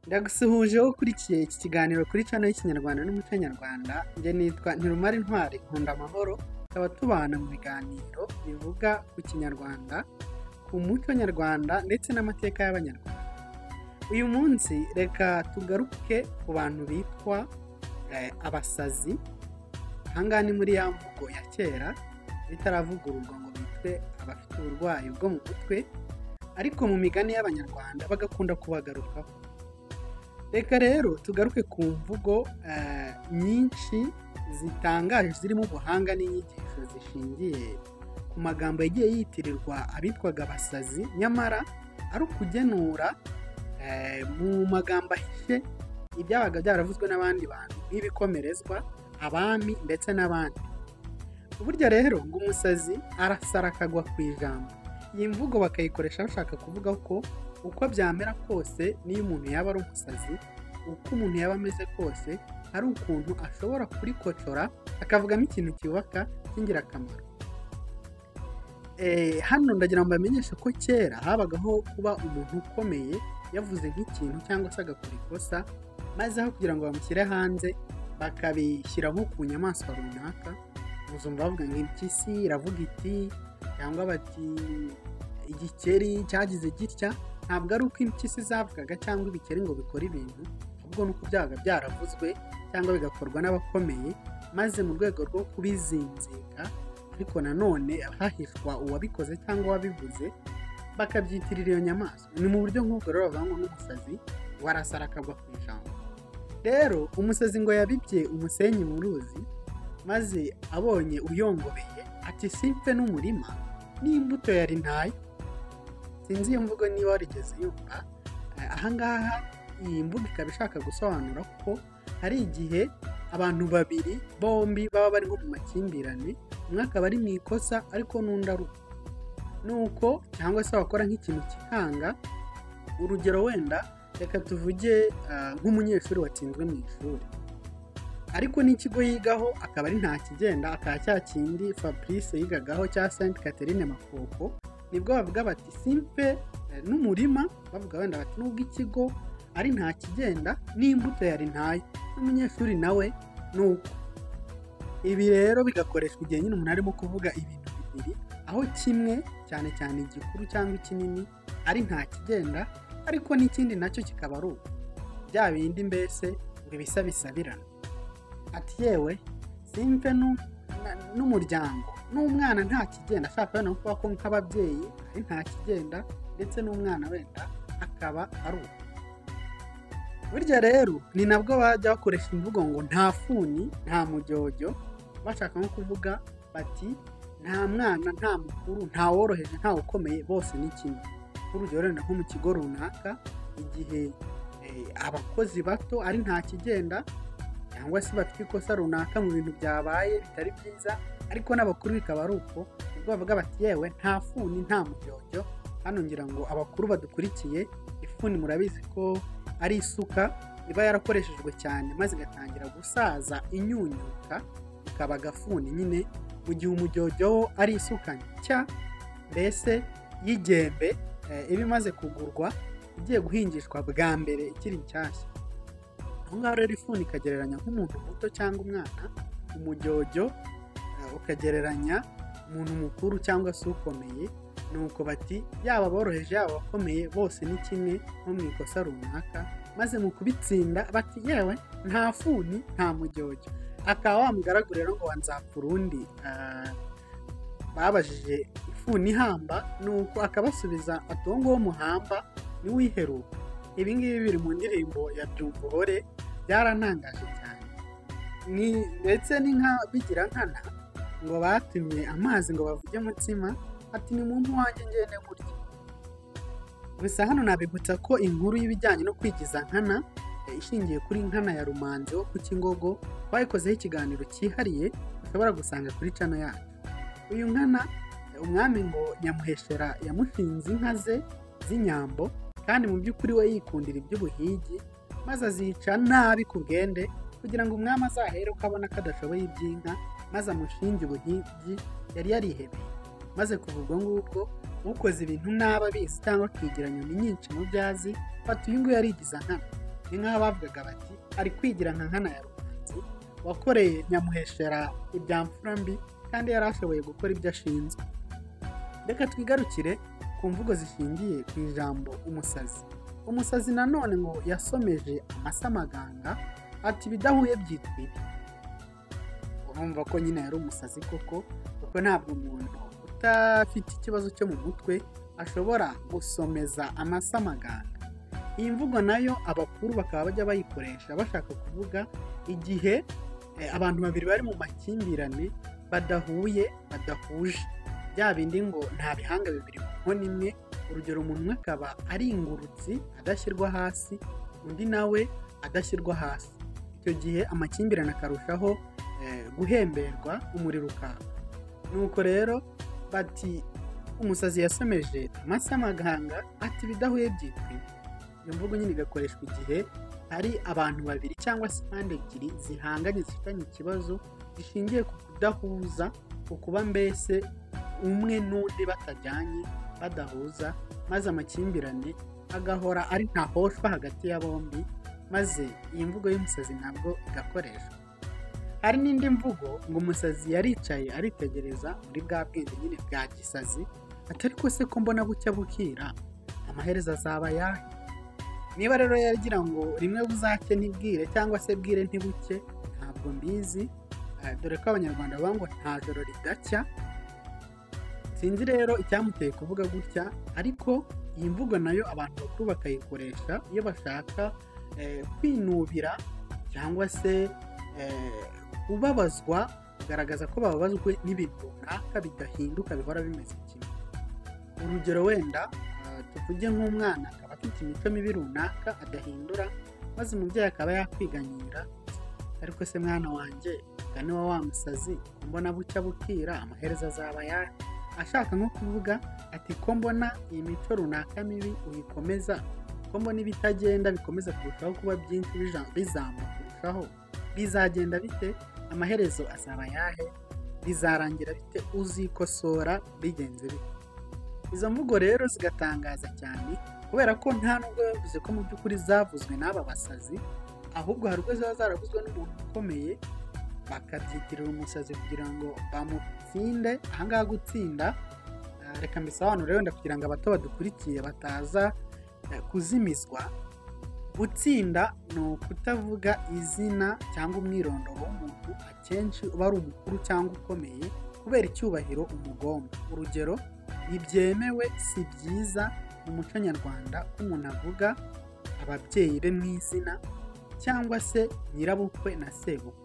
Ndagusuhuje wowe ukurikiye iki kiganiro kuri channel y'Ikinyarwanda n'Umuco Nyarwanda, njye nitwa Ntirumara Intwari Nkunda Amahoro, tukaba tubana mu biganiro bivuga ku Kinyarwanda, ku muco nyarwanda ndetse n'amateka y'Abanyarwanda. Uyu munsi reka tugaruke ku bantu bitwa abasazi, aha ngaha ni muri ya mvugo ya kera bitaravugururwa ngo bitwe abafite uburwayi bwo mu mutwe, ariko mu migani y'Abanyarwanda bagakunda kubagarukaho. Reka rero tugaruke ku mvugo nyinshi zitangaje zirimo ubuhanga n'inyigisho zishingiye ku magambo yagiye yitirirwa abitwaga abasazi, nyamara ari ukugenura mu magambo ahishe ibyabaga byaravuzwe n'abandi bantu nk'ibikomerezwa, abami ndetse n'abandi. Burya rero ngo umusazi arasara akagwa ku ijambo. Iyi mvugo bakayikoresha bashaka kuvuga ko uko byamera kose n'iyo umuntu yaba ari umusazi, uko umuntu yaba ameze kose, hari ukuntu ashobora kurikocora akavugamo ikintu cyubaka cy'ingirakamaro. Hano ndagira ngo mbamenyeshe ko kera habagaho kuba umuntu ukomeye yavuze nk'ikintu cyangwa se agakora ikosa, maze aho kugira ngo bamushyire hanze bakabishyira nko ku nyamaswa runaka, muzumva bavuga ngo impyisi iravuga iti, cyangwa bati igikeri cyagize gitya. Ntabwo ari uko impyisi zavugaga cyangwa ibikeri ngo bikore ibintu, ahubwo ni uko byabaga byaravuzwe cyangwa bigakorwa n'abakomeye, maze mu rwego rwo kubizinzika ariko nanone hahishwa uwabikoze cyangwa uwabivuze, bakabyitirira iyo nyamaswa. Ni mu buryo nk'ubwo rero bavuga ngo n'umusazi warasara akagwa ku ijambo. Rero umusazi ngo yabibye umusenyi mu ruzi, maze abonye uyongobeye ati simpe n'umurima n'imbuto yari ntayo. Sinzi iyo mvugo niba warigeze yumva. Aha ngaha iyi mvugo ikaba ishaka gusobanura ko hari igihe abantu babiri bombi baba bari nko mu makimbirane, umwe akaba ari mu ikosa ariko n'undi ari uko. Nuko cyangwa se wakora nk'ikintu kikanga, urugero wenda reka tuvuge nk'umunyeshuri watsinzwe mu ishuri, ariko n'ikigo yigaho akaba ari nta kigenda, akaba cya kindi Fabrice yigagaho cya Sainte Catherine Makoko, nibwo bavuga bati simpe n'umurima, bavuga wenda bati nubwo ikigo ari nta kigenda n'imbuto yari ntayo, n'umunyeshuri nawe ni uko. Ibi rero bigakoreshwa igihe nyine umuntu arimo kuvuga ibintu bibiri, aho kimwe cyane cyane igikuru cyangwa ikinini ari nta kigenda, ariko n'ikindi nacyo kikaba ari uko. Bya bindi mbese ngo ibisa bisabirana. Ati yewe simpe n'umuryango n'umwana nta kigenda, ashaka wenda kuvuga ko nk'ababyeyi ari nta kigenda ndetse n'umwana wenda akaba ari uko. Burya rero ni nabwo bajya bakoresha imvugo ngo nta funi nta mujyojyo, bashaka nko kuvuga bati nta mwana nta mukuru nta woroheje nta ukomeye bose ni kimwe. Nk'urugero wenda nko mu kigo runaka igihe abakozi bato ari nta kigenda cyangwa se bafite ikosa runaka mu bintu byabaye bitari byiza, ariko n'abakuru bikaba ari uko, nibwo bavuga bati yewe nta funi nta mujyojyo. Hano ngira ngo abakuru badukurikiye, ifuni murabizi ko ari isuka iba yarakoreshejwe cyane maze igatangira gusaza inyunyuka ikaba agafuni nyine, mu gihe umujyojyo wo ari isuka nshya mbese y'igembe iba imaze kugurwa igiye guhingishwa bwa mbere ikiri nshyashya. Aho ngaho rero ifuni ikagereranya nk'umuntu muto cyangwa umwana, umujyojyo ukagereranya umuntu mukuru cyangwa se ukomeye. Nuko bati yaba aboroheje yaba abakomeye bose ni kimwe nko mu ikosa runaka, maze mu kubitsinda bati yewe nta funi nta mujyojyo. Akaba wa mugaragu rero ngo wa Nzapfurundi babajije ifuni ihamba, nuko akabasubiza ati uwo nguwo muhamba niwiheruka. Ibi ngibi biri mu ndirimbo ya Byumvuhore, byarantangaje cyane. Ndetse n'inka bigira nkana ngo batumye amazi ngo bavuge mutsima, ati ni muntu wanjye ngende gutya. Gusa hano nabibutsa ko inkuru y'ibijyanye no kwigiza nkana ishingiye kuri Nkana ya Rumanzi wo ku Kingogo twayikozeho ikiganiro cyihariye ushobora gusanga kuri channel yacu. Uyu Nkana umwami ngo Nyamuheshera yamushinze inka ze z'inyambo, kandi mu by'ukuri we yikundira iby'ubuhigi, maze azica nabi ku bwende kugira ngo umwami azahere uko abona ko adashoboye iby'inka, maze amushinge ubuhigi yari yarihebeye. Maze kuva ubwo ngubwo ukoze ibintu nabi abizi cyangwa akigira nyoni nyinshi mu byo azi, fata uyu nguyu yarigiza nkana. Ni nk'aho bavugaga bati ari kwigira nka Nkana ya Rumanzi wakoreye Nyamuheshera ibya mfura mbi kandi yari ashoboye gukora ibyo ashinzwe. Reka twigarukire ku mvugo zishingiye ku ijambo umusazi. Umusazi nanone ngo yasomeje amasamaganga ati ibidahuye byitwa ibi. Urumva ko nyine yari umusazi koko, kuko ntabwo umuntu udafite ikibazo cyo mu mutwe ashobora gusomeza amasamaganga. Iyi mvugo nayo abakuru bakaba bajya bayikoresha bashaka kuvuga igihe abantu babiri bari mu makimbirane badahuye, badahuje. Bya bindi ngo nta bihanga bibiri mu nkono imwe. Urugero, umuntu umwe akaba ari ingurutsi adashyirwa hasi, undi nawe adashyirwa hasi. Icyo gihe amakimbirane akarushaho guhemberwa, umuriro ukaka. Nuko rero bati umusazi yasomeje amasamaganga ati ibidahuye byitwa ibi. Iyo mvugo nyine igakoreshwa igihe hari abantu babiri cyangwa se impande ebyiri zihanganye, zifitanye ikibazo gishingiye ku kudahuza, ku kuba mbese umwe n'undi batajyanye, badahuza, maze amakimbirane agahora ari ntahoshwa hagati ya bombi, maze iyi mvugo y'umusazi ntabwo igakoreshwa. Hari n'indi mvugo ngo umusazi yaricaye aritegereza muri bwa bwenge nyine bwa gisazi, ati ariko se ko mbona bucya bukira, amaherezo azaba ayahe? Niba rero yagira ngo rimwe buzake ntibwire cyangwa se bwire ntibuke, ntabwo mbizi, dore ko Abanyarwanda bavuga ngo nta joro ridacya. Sinzi rero icyamuteye kuvuga gutya, ariko iyi mvugo nayo abantu bakuru bakayikoresha iyo bashaka kwinubira cyangwa se kubabazwa, kugaragaza ko bababajwe n'ibintu runaka bidahinduka bihora bimeze kimwe. Urugero wenda tuvuge nk'umwana akaba afite imico mibi runaka adahindura, maze umubyeyi akaba yakwiganyira, ariko se mwana wanjye mugani wa wa musazi, ko mbona bucya bukira, amaherezo azaba ayahe? Ashaka nko kuvuga ati ko mbona iyi mico runaka mibi uyikomeza, ko mbona ibitagenda bikomeza kurushaho kuba byinshi bizamba kurushaho, bizagenda bite? Amaherezo azaba ayahe? Bizarangira bite? Uzikosora bigenze bite? Izo mvugo rero zigatangaza cyane, kubera ko nta nubwo bavuze ko mu by'ukuri zavuzwe n'aba basazi, ahubwo hari ubwo ziba zaravuzwe n'umuntu ukomeye bakabyitirira umusazi kugira ngo bamutsinde. Ahangaha gutsinda, reka mbisobanure wenda kugira ngo abato badukurikiye bataza kuzimizwa. Gutsinda ni ukutavuga izina cyangwa umwirondoro w'umuntu, akenshi uba ari umukuru cyangwa ukomeye, kubera icyubahiro umugomba. Urugero, ntibyemewe, si byiza mu muco nyarwanda ko umuntu avuga ababyeyi be mu izina cyangwa se nyirabukwe na sebukwe.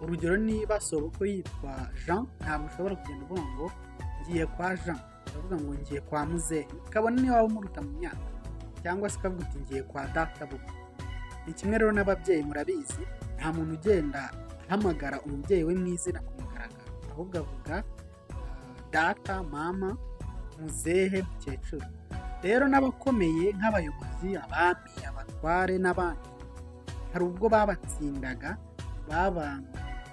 Urugero, niba sobukwe yitwa Jean, ntabwo ushobora kugenda uvuga ngo ngiye kwa Jean, uravuga ngo ngiye kwa muzehe, kabone niba waba umuruta mu myaka, cyangwa se ukavuga uti ngiye kwa databukwe. Ni kimwe rero n'ababyeyi, murabizi nta muntu ugenda ahamagara umubyeyi we mu izina ku mugaragaro, ahubwo avuga data, mama, muzehe, mukecuru. Rero n'abakomeye nk'abayobozi, abami, abatware n'abandi, hari ubwo babatsindaga,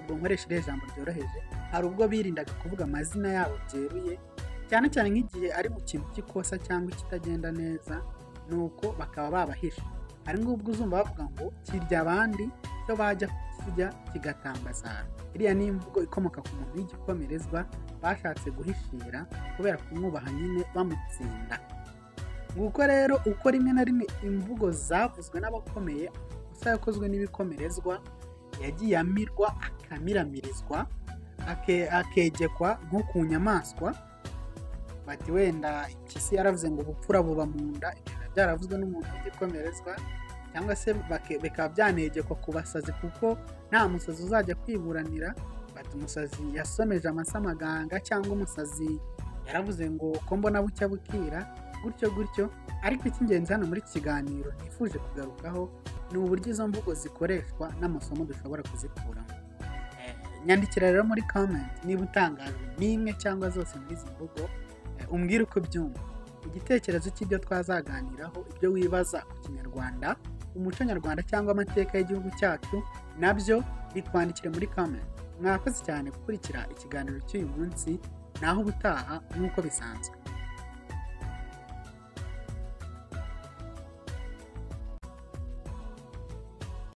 ubwo nkoresha iriya jambo ryoroheje, hari ubwo birindaga kuvuga amazina yabo byeruye, cyane cyane nk'igihe ari mu kintu cy'ikosa cyangwa ikitagenda neza, nuko bakaba babahisha. Hari n'ubwo uzumva bavuga ngo kirya abandi, cyo bajya kukirya kigatambazara. Iriya ni imvugo ikomoka ku muntu w'igikomerezwa bashatse guhishira kubera kumwubaha nyine bamutsinda. Nguko rero uko rimwe na rimwe imvugo zavuzwe n'abakomeye, amakosa yakozwe n'ibikomerezwa yagiye amirwa, akamiramirizwa, akegekwa nko ku nyamaswa. Bati wenda impyisi yaravuze ngo ubupfura buba mu nda, ibyo byaravuzwe n'umuntu w'igikomerezwa, cyangwa se bikaba byanegekwa ku basazi, kuko nta musazi uzajya kwiburanira. Bati umusazi yasomeje amasamaganga, cyangwa umusazi yaravuze ngo ko mbona bucya bukira, gutyo gutyo. Ariko icy'ingenzi hano muri iki kiganiro nifuje kugarukaho ni uburyo izo mvugo zikoreshwa n'amasomo dushobora kuzikuramo. Nyandikira rero muri comment niba utangajwe n'imwe cyangwa zose muri izi mvugo, umbwire uko byumva. Igitekerezo cy'ibyo twazaganiraho, ibyo wibaza ku Kinyarwanda, umuco nyarwanda cyangwa amateka y'igihugu cyacu, nabyo bitwandikire muri comment. Mwakoze cyane gukurikira ikiganiro cy'uyu munsi, naho ubutaha nk'uko bisanzwe.